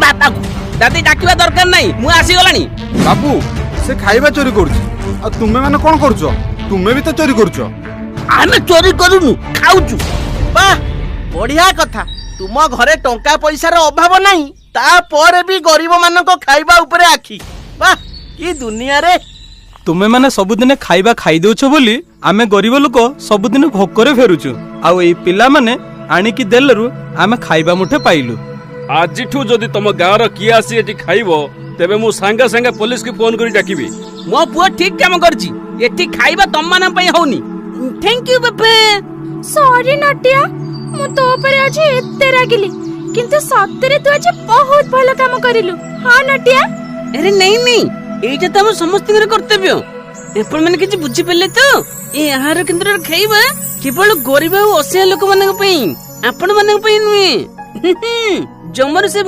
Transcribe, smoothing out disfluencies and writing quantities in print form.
ବାପାକୁ। ଦାଦି, ଡାକିବା ଦରକାର ନାହିଁ, ମୁଁ ଆସିଗଲାଣି। ବାବୁ, ସେ ଖାଇବା ଚୋରି କରୁଛି, ଆଉ ତୁମେ ମାନେ କଣ କରୁଛ? ତୁମେ ବି ତ ଚୋରି କରୁଛ। ଆମେ ଚୋରି କରୁନୁ, ଖାଉଛୁ। ବାଃ, ବଢିଆ କଥା। ତୁମ ଘରେ ଟଙ୍କା ପଇସାର ଅଭାବ ନାହିଁ, ତାପରେ ବି ଗରିବ ମାନଙ୍କ ଖାଇବା ଉପରେ ଆଖି। ବାଃ, କି ଦୁନିଆରେ! ତୁମେମାନେ ସବୁଦିନେ ଖାଇବା ଖାଇଦଉଛ ବୋଲି ଆମେ ଗରିବ ଲୋକ ସବୁଦିନ ଭୋକରେ ଫେରୁଛୁ, ଆଉ ଏଇ ପିଲାମାନେ ଆଣିକି ଦେଲରୁ ଆମେ ଖାଇବା ମୁଠେ ପାଇଲୁ। ଆଜିଠୁ ଯଦି ତମ ଗାଁର କିଏ ଆସି ଏଠି ଖାଇବ, ତେବେ ମୁଁ ସାଙ୍ଗେ ସାଙ୍ଗେ ପୋଲିସକୁ ଫୋନ କରି ଡାକିବି। ମୋ ପୁଅ ଠିକ କାମ କରିଛି। ଏଠି ଖାଇବା ତମମାନଙ୍କ ପାଇଁ ହଉନି। Thank you ବାପା। ସରି ନଟିଆ, ମୁଁ ତୋ ଉପରେ ଆଜି ଏତେ ରାଗିଲି, କିନ୍ତୁ ସତରେ ତୁ ଆଜି ବହୁତ ଭଲ କାମ କରିଲୁ। ହଁ ନଟିଆ। ଆରେ ନାଇଁ ନାଇଁ, ଏଇଟା ତ ଆମ ସମସ୍ତଙ୍କର କର୍ତ୍ତବ୍ୟ। ଆପଣ ମାନେ କିଛି ବୁଝିପାରିଲେ ତ? ଏ ଆହାର କେନ୍ଦ୍ରରେ ଖାଇବା କେବଳ ଗରିବ ଆଉ ଅସହାୟ ଲୋକମାନଙ୍କ ପାଇଁ, ଆପଣ ମାନଙ୍କ ପାଇଁ ନୁହେଁ। ଜମାରୁ ସେ